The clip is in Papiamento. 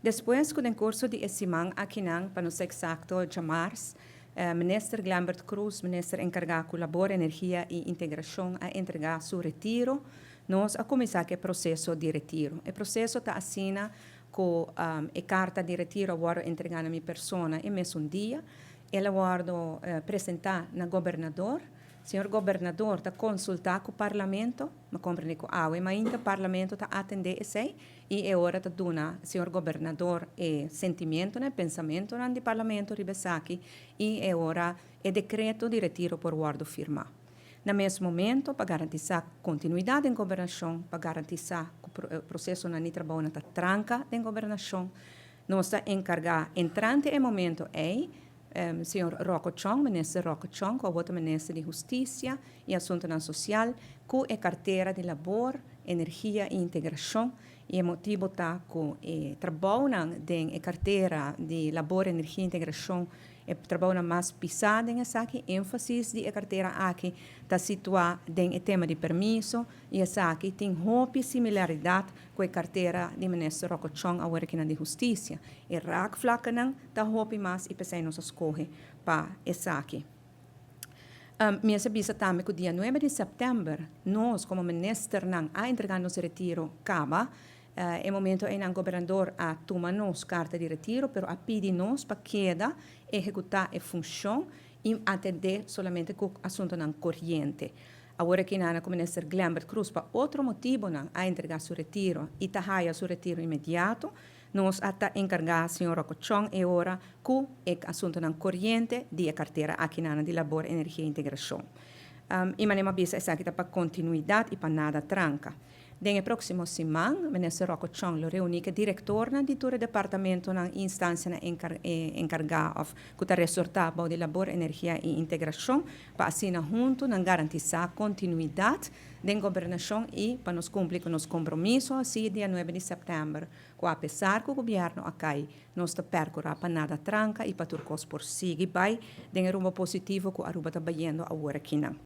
Despues ku den kurso di e siman akinan, pa nos eksakto djamars, Minister Glenbert Croes, Minister enkargá ku Labor, Energia i Integrashon a entregá su retiro, nos a kuminsá ku e proseso di retiro. E proseso ta asina ku e karta di retiro a wòrdu entregá na mi persona e mesun dia. El a wòrdu presentá na Gobernador. Señor Gobernador ta konsultá ku Parlamento. Mi a komprendé ku awe mainta Parlamento ta atendé esei i e ora ta duna señor Gobernador e sentimientonan, e pensamentonan di Parlamento riba esaki i e ora e dekreto di retiro por wòrdu firmá. Na mes momento pa garantisá kontinuidat den gobernashon, pa garantisá ku prosesonan di trabounan ta tranka den gobernashon, nos ta enkargá entrante e momento ei Señor Rocco Chong, Minister Rocco Chong, cu awor ta Minister di Husticia y Asuntonan Social, cu e cartera di Labor, Energia y Integracion. Y e motibo ta cu e trabounan den e cartera di Labor, Energia y Integracion, e trabounan mas pisa den esaki, enfasis di e cartera aki ta situa den e tema di permiso y esaki tin hopi similaridad cu e cartera di Minister Rocco Chong awor aki na di Husticia. E raakvlakkenan ta hopi mas i p'esei nos a skohe pa esaki. Mi a bisa tambe ku dia nuebe di sèptèmber nos komo ministernan a entregá nos retiro kaba. E momento einan gobernador a tuma nos karta di retiro pero a pidi nos pa keda ehekutá e funshon i atendé solamente ku asuntunan koriente. Awor aki nan ku minister Glenbert Croes pa otro motibonan a entregá su retiro i ta haya su retiro inmediato. Nos a ta enkargá señor Rocco Chong e ora ku e asuntunan koriente di e kartera akinan di Labor, Energia i Integrashon. I manera mi a bisa esaki ta pa kontinuidat i pa nada tranka. Den e próksimo siman Minister Rocco Chong lo reuní ku e direktornan di tur e departamentonan i instansianan enkargá òf ku ta resortá bou di Labor, Energia i Integrashon pa asina huntu nan garantisá kontinuidat den gobernashon i pa nos kumpli ku nos kompromiso hasi dia nuebe di sèptèmber ku apesar ku gobièrnu a kai, nos ta pèrkurá pa nada tranka i pa tur kos por sigui bai den e rumbo positivo ku Aruba ta bayendo awor akinan.